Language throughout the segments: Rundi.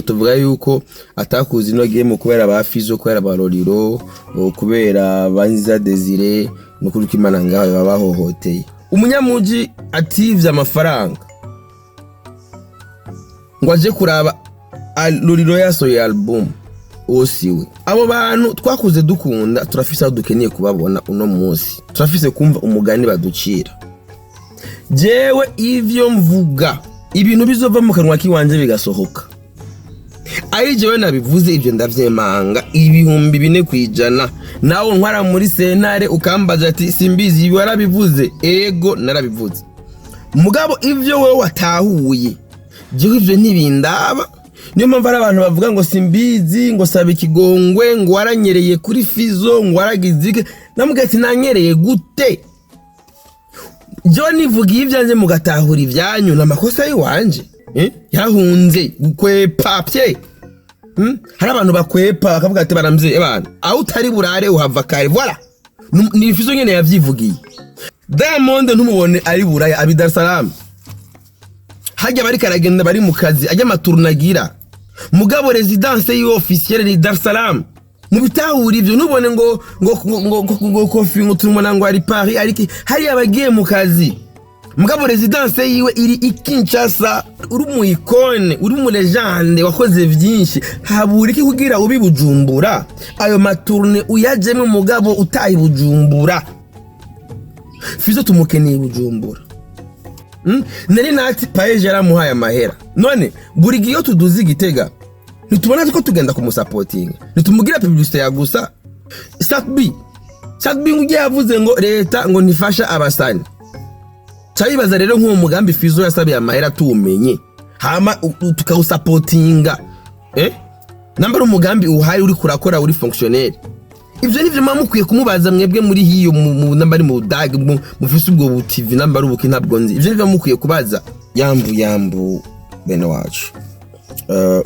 Tuvuga yuko atakuzi ino game kubera ba Fizo, kubera ba Loliro, kubera Banziza Desire. Nukuri ko Imana ngaho baba bahohoteye umunyamuji ativye amafaranga ngo aje kuraba Loliro yasohoye album, uwo siwe. Abo bantu twakuze dukunda, turafise aho dukeneye kubabona uno munsi, turafise kumva umugani baducira. Jewe ivyo mvuga, ibintu bizova mu kanwa kiwanje bigasohoka ari jewe nabivuze, ivyo ndavyemanga 4000%. Nawe ntwara muri sentare ukambaza ati: "Simbizi, ibi warabivuze?" Ego, narabivuze. Mugabo ivyo wewe watahuye, jewe ivyo ntibindaba. Niyo mpamvu hari abantu bavuga ngo Simbizi ngo saba ikigongwe, ngo waranyereye kuri Fizo, ngo waragize iki. Namubwira ati: "Nanyereye gute? Jewe nivugiye ibyanjye, mugatahura ibyanyu, ni amakosa y'iwanje." Eh? Yarahunze gukwepa pye. Hari abantu bakwepa bakavuga ati baramvye ebana, aho utari burare uhava kare. Voilà, ni Fizo nyene yavyivugiye. Diamond ntumubone ari Buraya, abi Dar es Salaam hajya bariko aragenda, bari mu kazi, ajya ama tournées agira, mugabo résidence yiwe officielle ni Dar es Salaam. Mubitahura ivyo. Ntubone ngo Kofi ngo turumona ngo ari Paris, ariko hariya abagiye mu kazi, mugabo résidence yiwe iri i Kinshasa. Uri mu icône, uri mu légende, wakoze vyinshi, habura iki kugira ubi Bujumbura? Ayo ma tournées uyajemwe, mugabo utayi Bujumbura. Fizo tumukeneye i Bujumbura. Nari nati Paeje yaramuhaye amahera. None buri gihe iyo tuduze Igitega ntitubona ko tugenda kumusapotinga, ntitumugira publicité ya gusa. Sat-B, Sat-B ngo ugiye yavuze ngo leta ngo ntifasha abasani. Cabibaza rero nk'uwo mugambi Fizo yasabiye amahera tuwumenye, hama tukawusapotinga, eh? Namba ari umugambi uhari uri kurakora, uri fonctionnel, ivyo nivyo muba mukwiye kumubaza mwebwe muri hiyo namba ari mu Budage mufise ubwo bu TV, namba ari ubuki, ntabwo nzi. Ivyo nivyo mukwiye kubaza. Yambu yambu bene wacu.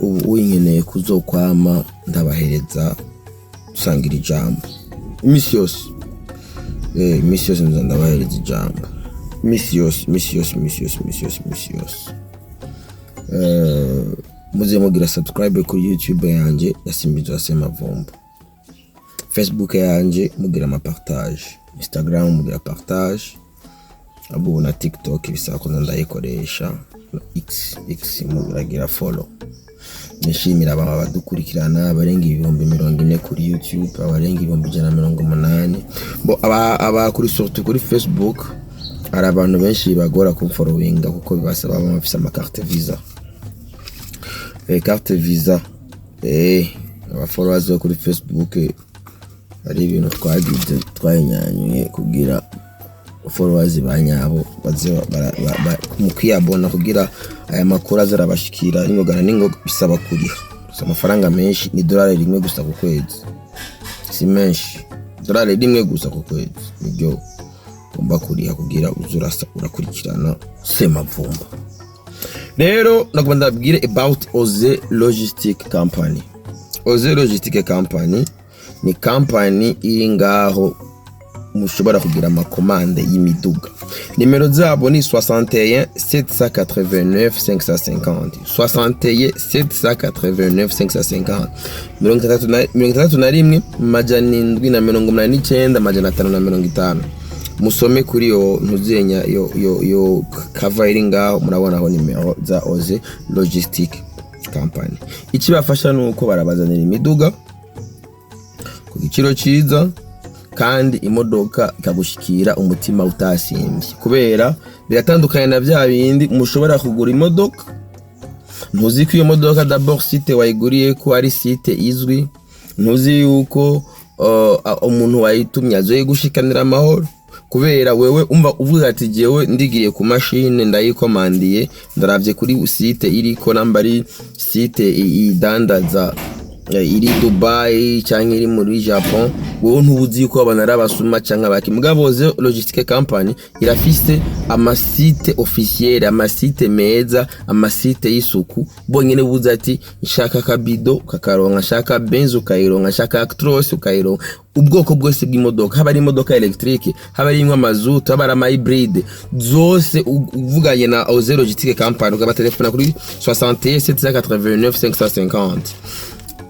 Ubu winkeneye kuzokwama ndabahereza dusangira ijambo imisi yose. Imisi yose nza ndabahereza ijambo, imisi yose, imisi yose, imisi yose, imisi yose, imisi yose. Muze mugira subscribe kuri YouTube yanje ya Simbizi wa Semavumba, Facebook yanje mugira ama partage, Instagram mugira partage, abo na TikTok bisaba ko ndayikoresha, na X, X muragira follow. Nishimira aba badukurikirana, abarenga 40,000 kuri YouTube, abarenga 180,000 bo aba kuri, surtout kuri Facebook. Hari abantu benshi bagora kumfollowinga kuko bibasaba baba bafise ama carte Visa, carte Visa. Aba followers bo kuri Facebook, hari ibintu twagize twayinyanyuye kugira followers ba nyabo baze mu kwiyabona, kugira aya makuru aze arabashikira n'ingoga na n'ingoga. Bisaba kuriha gusa amafaranga menshi, ni dolari 1 gusa ku kwezi, si menshi, dolari 1 gusa ku kwezi nibyo ugomba kuriha kugira uze urasa urakurikirana Semavumba. Rero nagomba ndababwire about Oze Logistic Company. Oze Logistic Company ni company iri ngaho mushobora kugira ama commandes y'imiduga. Nimero zabo ni 61 789 550, 61 789 550, 61 789 550. Musome kuri yo ntuzenya yo cover iri ngaho, murabonaho nimero za Oze Logistic Company. Ikibafasha ni uko barabazanira imiduga ku giciro cyiza, kandi imodoka ikagushikira umutima utasimbye, kubera biratandukanye na bya bindi mushobora kugura imodoka, ntuzi ko iyo modoka d'abord site wayiguriye ko ari site izwi, ntuzi yuko umuntu wayitumye azoyigushikanira amahoro, kubera wewe umva uvuga ati: "Jewe ndigiriye ku mashine, ndayikomandiye, ndaravye kuri site iriko, namba ari site idandaza." iri Dubai cyangwa iri muri Japon, wowe ntubuzi yuko abantu ari abasuma cyangwa abaki. Mugabo Oze Logistique Company irafise amasite officiel, amasite meza, amasite y'isuku. Bonyene buze ati nshaka kabido kakaronka, nshaka Benz ukayironka, nshaka Actros ukayironka, ubwoko bwose bw'imodoka, haba ari imodoka électrique, haba ari inywa mazutu, haba ari ama hybride, zose uvuganye na Oze Logistique Company, ukabatelefona kuri 61 789 550,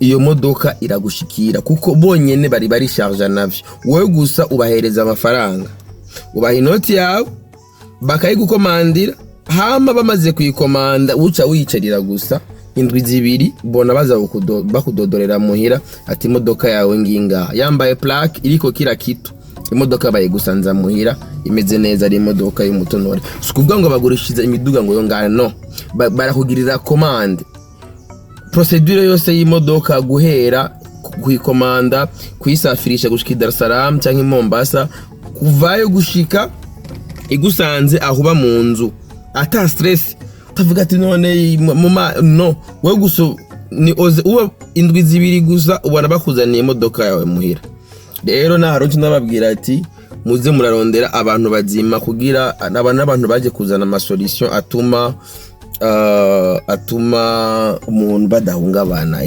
iyo modoka iragushikira, kuko bonyene bari charge navyo. Wowe gusa ubahereza amafaranga, ubaha inoti yawe, bakayigukomandira. Hama bamaze kuyikomanda, uca wiyicarira gusa indwi 2, bona baza bakudodorera muhira ati imodoka yawe ngingaha, yambaye plaque iriko kira kitu. Imodoka bayigusanza muhira imeze neza, ari imodoka y'umutonore. Si ukuvuga ngo bagurishiriza imiduga ngo yo ngana, no. Barakugirira commande, procédure yose y'imodoka, guhera kuyikomanda, kuyisafirisha gushika i Dar es Salaam cyangwa i Mombasa, kuvayo gushika igusanze aho uba mu nzu, ata stress, utavuga ati none no wowe gusa ni Oze uba indwi 2 gusa, ubona bakuzaniye imodoka yawe muhira. Rero naharonse ndababwira ati muze murarondera abantu bazima, kugira aba n'abantu baje kuzana amasolution atuma umuntu badahungabana.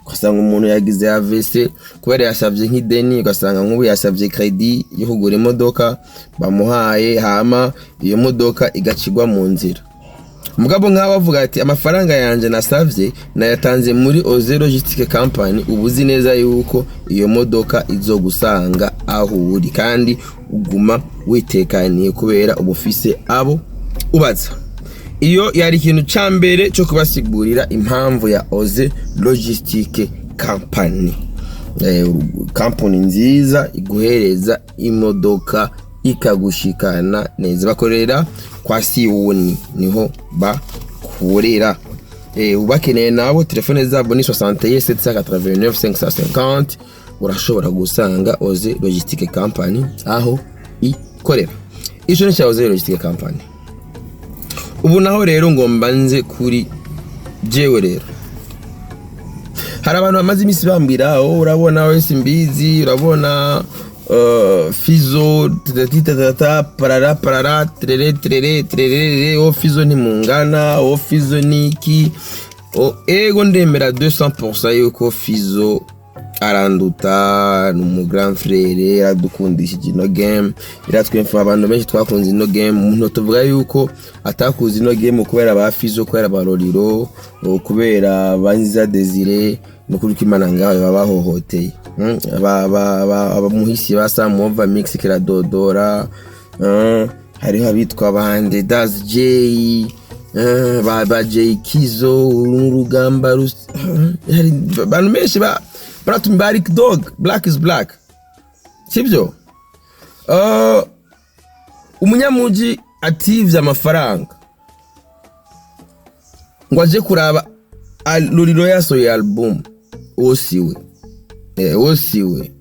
Ugasanga umuntu yagize AVC kubera yasavye nk'ideni, ugasanga nk'ubu yasavye crédit yo kugura imodoka, bamuhaye, hama iyo modoka igacigwa mu nzira. Mugabo nk'aho bavuga ati amafaranga yanje nasavye nayatanze muri Oze Logistique Company, uba uzi neza yuko iyo modoka izogusanga aho uri, kandi uguma witekaniye kubera uba ufise abo ubaza. Iyo yari ikintu ca mbere cyo kubasigurira impamvu ya Oze Logistique Company. Kampani nziza iguhereza imodoka ikagushikana neza. Bakorera kwa Siwuni, niho bakorera. Ubakeneye nabo, telefone zabo ni 61 789 550. Urashobora gusanga Oze Logistique Company aho ikorera. Ico ni cya Oze Logistique Company. Ubu naho rero ngomba nze kuri jewe. Rero hari abantu bamaze iminsi bambwira: "Oh, urabona wese imbizi, urabona Fizo tata parara parara terere terere terere, oh Fizo ntimungana, oh Fizo niki." Oh, ego, ndemera 200% yuko Fizo aranduta, ni umu grand frère, yaradukundishije ino game, iratwemfa abantu benshi twakunze ino game. Umuntu tuvuga yuko atakuze ino game kubera ba Fizo, kubera ba Lolilo, kubera Banziza Desire, nukuri ko Imana ngaho baba bahohoteye. Abamuhisi ba Samova Mix Kiradodora, hariho abitwa bande, Das J, ba J Kizo n'urugamba, hari abantu benshi ba baratuma ba Rick Dog, Black is Black, sibyo? Umunyamuji ativye amafaranga ngo aje kuraba Lolilo yasohoye album, uwo siwe. Uwo siwe.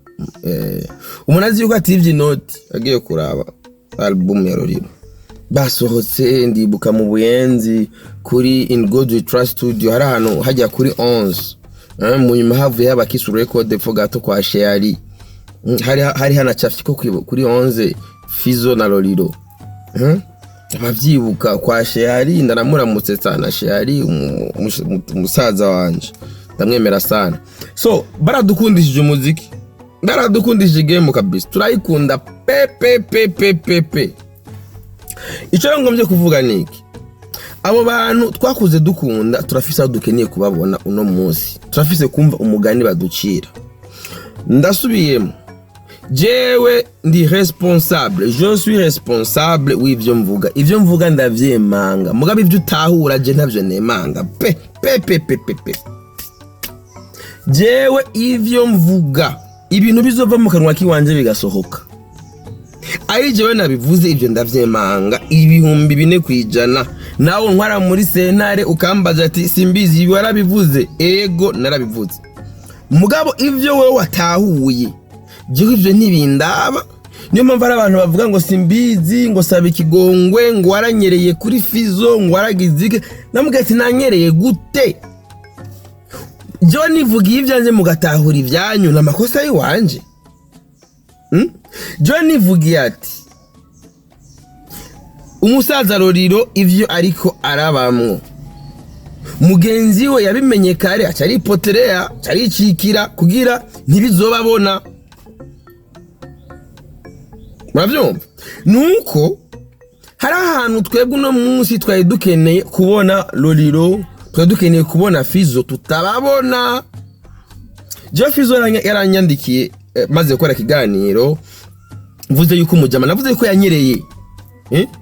Umuntu azi yuko ativye inoti agiye kuraba album ya Lolilo basohotse. Ndibuka mu Buyenzi kuri In God We Trust Studio, hari ahantu hajya kuri 11. Mu nyuma havuye haba Kiss Record epfo gato kwa Sheyari. Hari hanacafye ko kuri 11 Fizo na Lolilo. Abavyibuka kwa Sheyari, ndanamuramutse sana Sheyari, umusaza wanje, ndamwemera sana. So baradukundishije umuziki, baradukundishije game kabisa, turayikunda pe pe pe pe pe pe. Icyo rero ngombye kuvuga ni iki: abo bantu twakuze dukunda, turafise aho dukeneye kubabona uno munsi, turafise kumva umugani baducira. Ndasubiyemo, jewe ndi responsable, je suis responsable w'ivyo mvuga. Ivyo mvuga ndavyemanga, mugabo ivyo utahura je ntavyo nemanga pe pe pe pe pe pe. Jewe ivyo mvuga, ibintu bizova mu kanwa kiwanje bigasohoka ari jewe nabivuze, ibyo ndavyemanga 4000%. Nawe ntwara muri sentare ukambaza ati simbizi ibi warabivuze, ego narabivuze. Mugabo ivyo wewe watahuye, jewe ivyo ntibindaba. Niyo mpamvu hari abantu bavuga ngo simbizi, ngo saba ikigongwe, ngo waranyereye kuri Fizo, ngo waragize iki. Namubwira ati nanyereye gute? Jewe nivugiye ibyanjye mugatahura ibyanyu, ni amakosa y'iwanje. Jewe nivugiye ati umusaza Lolilo ivyo ariko arabamwo, mugenzi we yabimenye kare, aca aripoterea, aca aricikira kugira ntibizobabona. Muravyumva nuko hari ahantu twebwe uno munsi twari dukeneye kubona Lolilo, twari dukeneye kubona Fizo, tutababona. Jewe Fizo yaranyandikiye, maze gukora ikiganiro mvuze yuko umujama, navuze yuko yanyereye,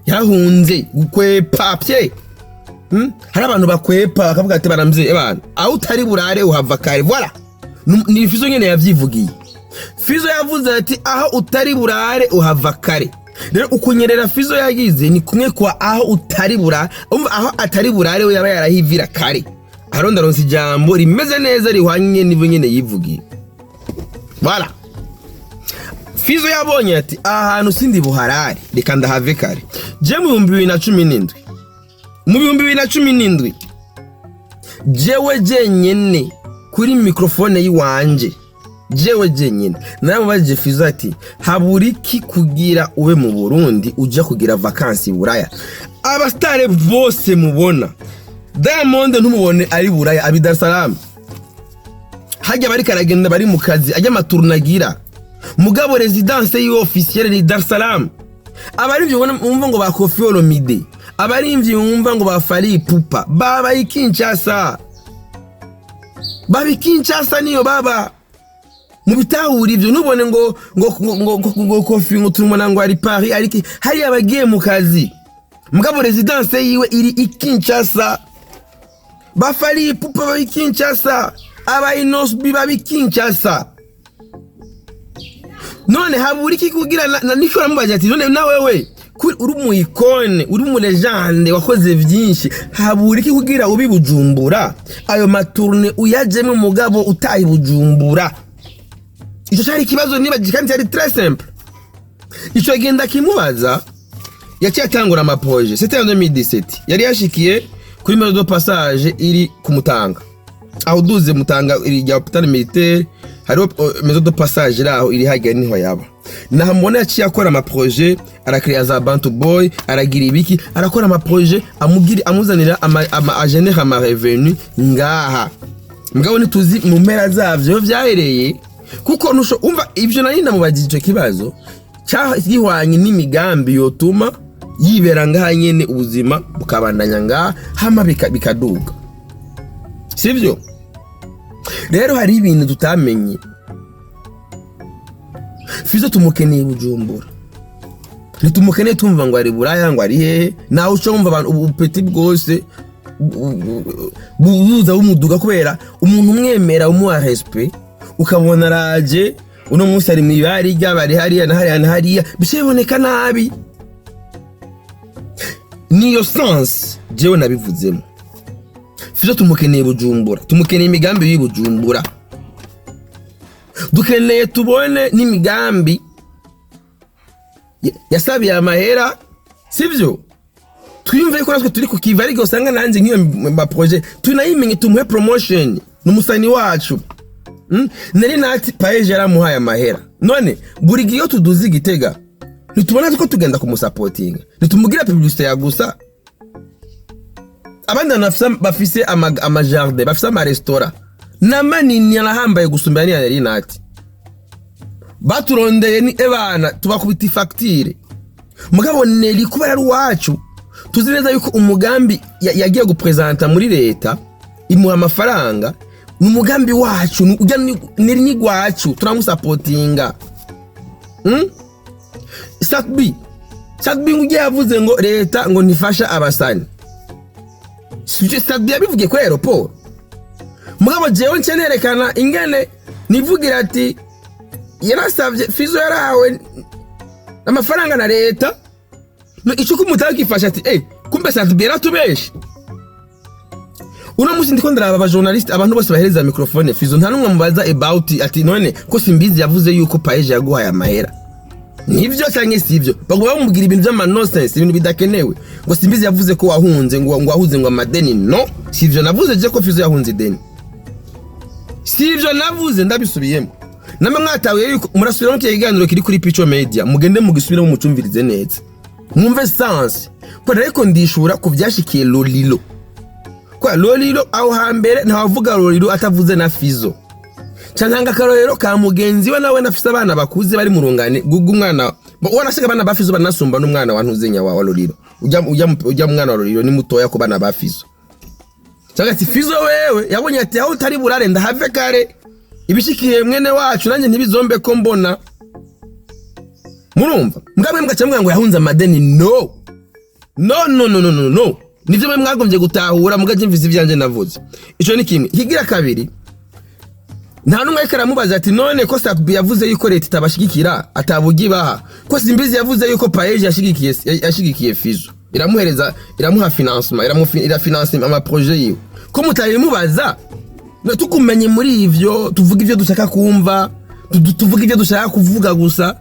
yarahunze gukwepa pye. Hari abantu bakwepa bakavuga ati baramvye abantu, aho utari burare uhava kare. Voilà. Ni Fizo nyene yavyivugiye. Fizo yavuze ati aho utari burare uhava kare. Rero ukunyerera Fizo yagize ni kumwe kwa aho utari burare. Umva, aho atari burare we yaba yarahivira kare. Aronda aronse ijambo rimeze neza rihwanye n'ivyo nyene yivugiye. Voilà. Fizo yabonye ati aha hantu sindi buharare, reka ndahave kare. Je mu 2017, mu 2017, jewe jenyene kuri microphone yiwanje, jewe jenyene naramubajije Fizo ati habura iki kugira ube mu Burundi, uja kugira vacances i Buraya? Abasitare bose mubona, Diamond ntumubone ari Buraya, abi Dar es Salaam hajya, bariko aragenda bari mu kazi, ajya ama tournées agira, mugabo résidence yiwe officielle ni Dar es Salaam. Abarimvyi ubona wumva ngo ba Koffi Olomide, abarimvyi wumva ngo ba Fally Ipupa, baba i Kinshasa, baba i Kinshasa niyo baba. Mu bitahura ivyo, ntubone ngo Koffi ngo tumubona ngo ari Paris, ariko hariya abagiye mu kazi, mugabo résidence yiwe iri i Kinshasa. Ba Fally Ipupa baba i Kinshasa, aba Innoss'B baba i Kinshasa. None habura iki kugira na nishobora mubaza ati none na wewe kuri uri mu icône, uri mu légende, wakoze vyinshi, habura iki kugira ubi Bujumbura, ayo ma tournées uyajemwe, mugabo utayi Bujumbura? Ico cari ikibazo nibajije kandi cyari très simple. Ico genda kimubaza, yaciye atangura ama projets. C'était en 2017, yari yashikiye kuri maison de passage iri ku Mutanga, aho uduze Mutanga iri rya hôpital militaire, hariho maison de passage iri aho, iri hajya, niho yaba. Naho mubona yaciye akora ama projets, arakrea za Bantu Boy, aragira ibiki, arakora ama projets amugira amuzanira ama agenera ama revenu ngaha. Mugabo ntituzi mu mpera zavyo vyahereye, kuko nusho umva ivyo nari ndamubajije ico kibazo cyahwanye n'imigambi yotuma yibera ngaha nyene, ubuzima bukabandanya ngaha, hama bikaduga, sivyo? Rero hari ibintu tutamenye. Fizo tumukeneye Bujumbura, ntitumukeneye tumva ngo ari Buraya, ngo ari hehe. Nawe uca wumva abantu ubu petit bwose buza bumuduga, kubera umuntu umwemera, umuha respect, ukabona araje uno munsi ari mw'ibari ry'abari hariya na hariya na hariya, bice biboneka nabi. Niyo sens jewe nabivuzemo. Fizo tumukeneye Bujumbura, tumukeneye imigambi y'i Bujumbura, dukeneye tubone n'imigambi yasabiye amahera, sivyo? Twiyumve ko natwe turi ku kiva, ariko usanga nanjye nk'iyo ma projet tunayimenye, tumuhe promotion, ni umusani wacu. Nari nati PAEEJ yaramuhaye amahera. None buri gihe iyo tuduze Igitega ntitubona ko tugenda kumusapotinga, ntitumugira publicité ya gusa? Abandi bantu bafise ama jardin, bafise ama restaurant na manini arahambaye gusumbya niya Nari Nati, baturondeye ni ebana tubakubita i facture. Mugabo Neri kubera ari uwacu, tuzi neza yuko umugambi yagiye guprezanta muri leta imuha amafaranga ni umugambi wacu, ujya Neri ni gwacu, turamusapotinga. Sat-B, Sat-B ngo ugiye yavuze ngo leta ngo ntifasha abasani. Sivyo? Sat-B yabivugiye kuri aéroport. Mugabo jewe nce nerekana ingene nivugira ati yarasavye, Fizo yarahawe amafaranga na leta. No, ico kumutaka kifasha ati kumbe Sat-B yaratubeshe. Uno musi ndiko ndaraba aba journaliste, abantu bose bahereza microphone Fizo, nta numwe mubaza about ati none ko Simbizi yavuze yuko PAEEJ yaguhaye amahera, nivyo canke sivyo? Baguma bamubwira ibintu vy'ama nonsense, ibintu bidakenewe, ngo Simbizi yavuze ko wahunze, ngo wahuze ngo amadeni. No sivyo navuze je ko Fizo yahunze ideni. Si ivyo navuze, ndabisubiyemo. Namwe mwatahuye yuko murasubiramo kiriya kiganiro kiri kuri Pico Media, mugende mugisubiremo, mucumvirize neza, mwumve sens ko ariko ndishura ku vyashikiye Lolilo. Kwa Lolilo aho hambere ntawavuga Lolilo atavuze na Fizo. Cantanga akarorero ka mugenzi we, nawe nafise abana bakuze bari mu rungane. Gugu umwana wanashaka abana ba Fizo banasumba n'umwana wa Ntuzenya wa Lolilo. Ujya mwana wa Lolilo ni mutoya ku bana ba Fizo. Cyangwa ati Fizo wewe yabonye ati aho utari burare ndahave kare, ibishikiye mwene wacu nanjye ntibizombe ko mbona. Murumva mbwamwe mugaca muvuga ngo yahunze amadeni. No, no, no, no, no, no, no, nivyo mwe mwagombye gutahura, mugaje mvise ivyanje navuze. Ico ni kimwe. Ikigira kabiri, nta numwe ariko aramubaza ati none ko Sakubi yavuze yuko leta itabashigikira, atabugi baha, ko Simbizi yavuze yuko PAEEJ yashigikiye Fizo, iramuhereza, iramuha financement, irafinance ama projet yiwe, ko mutabimubaza? No, tukumenye muri ivyo tuvuga ivyo dushaka kumva, tuvuga ivyo dushaka kuvuga gusa,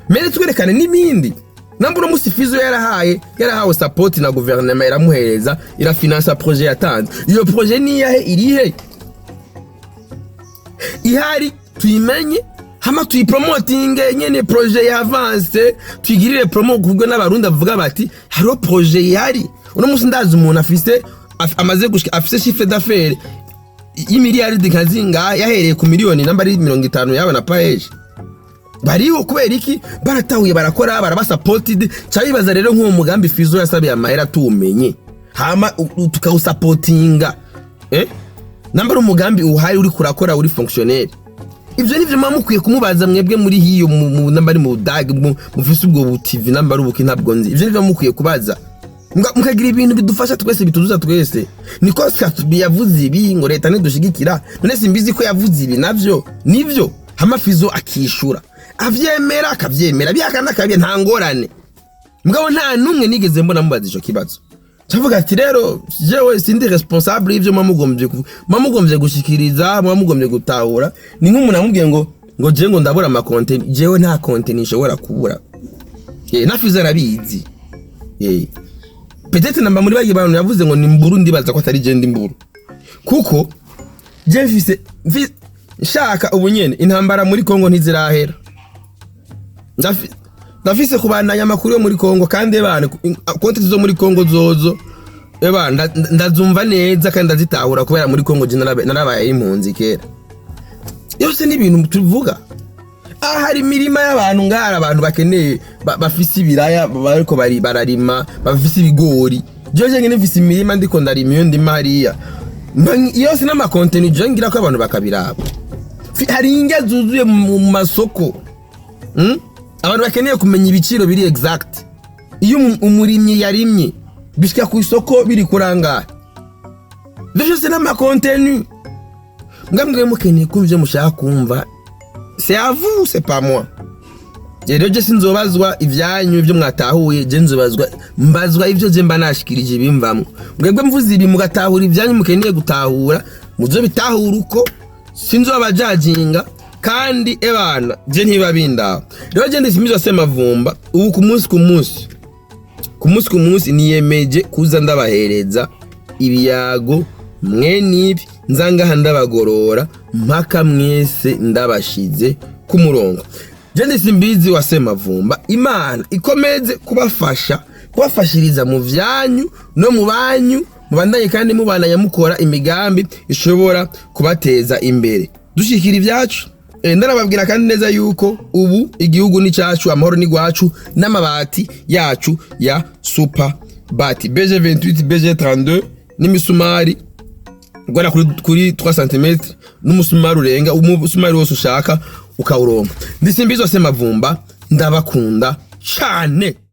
mere twerekane n'ibindi. Namba uno musi Fizo yarahawe support na guverinoma, iramuhereza, irafinansa projet yatanze, iyo projet niyahe? Irihe? Ihari tuyimenye, hama tuyipromotinge nyene. Projet ya avance, tuyigirire promo kubwo n'Abarundi bavuga bati hariho projet ihari. Uno musi ndazi umuntu afise amaze gushika afise chiffre d'affaires y'imiliyaridi nka zingahe, yahereye ku miliyoni namba ari 50 yawe na PAEEJ. Bariho kubera iki? Baratahuye, barakora, baraba supported. Cabibaza rero nk'uwo mugambi Fizo yasabiye amahera tuwumenye, hama tukawusapotinga, namba ari umugambi uhari uri kurakora, uri fonctionnel. Ivyo nivyo muba mukwiye kumubaza mwebwe muri hiyo namba ari mu Budage, mufise ubwo bu TV, namba ari ubuki, ntabwo nzi. Ivyo nivyo mukwiye kubaza. Mukagira ibintu bidufasha twese, bituzuza twese. Niko Satubi yavuze ibi ngo leta ntidushigikira, none Simbizi ko yavuze ibi navyo nivyo? Hama Fizo akishura, avyemera akavyemera, bihakana akabye, nta ngorane. Mugabo nta numwe nigeze mbona mubaza ico kibazo. Cavuga ati rero jewe sindi responsable y'ivyo muba mugombye gushikiriza, muba mugombye gutahura. Ni nk'umuntu amubwiye ngo je ngo ndabura ama content. Jewe nta content nshobora kubura. Na Fizo arabizi. Peut-être namba muri bagiye bantu yavuze ngo ni mburu, ndibaza ko atari je ndi mburu, kuko je mfise nshaka ubu nyene intambara muri Kongo ntizirahera. Ndafise kubandanya amakuru yo muri Kongo, kandi bane konti zo muri Kongo zozo eba ndazumva neza kandi ndazitahura, kubera muri Kongo je narabaye impunzi kera. Yose ni ibintu tuvuga. Aha hari imirima y'abantu ngara, abantu bakeneye bafise ibiraya bariko bari bararima, bafise ibigori. Jewe nyene mfise imirima, ndiko ndarima iyo ndima hariya. Yose n'ama contenu je ngira ko abantu bakabiraba. Hari indya zuzuye mu masoko. Abantu bakeneye kumenya ibiciro biri exact iyo umurimyi yarimye bishika ku isoko biri kurangara. Ivyo vyose n'ama contenu. Mbwa mukeneye kumva ivyo mushaka kumva, c'est à vous, c'est pas moi. Rero je sinzobazwa ivyanyu ivyo mwatahuye, je nzobazwa mbazwa ivyo je mba nashikirije bimvamwo. Mwebwe mvuze ibi mugatahura ivyanyu mukeneye gutahura, muzobitahura uko, sinzobajajinga. Kandi ebana je ntiba bindaba. Rero je Ndisimizwa Semavumba, ubu ku munsi niyemeje kuza ndabahereza ibiyago mwe nibi, nzangaha ndabagorora mpaka mwese ndabashize ku murongo. Je ndi Simbizi wa Semavumba. Imana ikomeze kubafasha, kubafashiriza mu vyanyu no mu banyu, mubandanye kandi mubandanya mukora imigambi ishobora kubateza imbere, dushikira ibyacu. Ndarababwira kandi neza yuko ubu igihugu ni cyacu, amahoro ni gwacu n'amabati yacu ya super bati BG 28, BG 32 n'imisumari guhera kuri 3 cm, n'umusumari urenga umusumari wose ushaka ukawuronka. Ndi Simbizi wa Semavumba, ndabakunda cyane.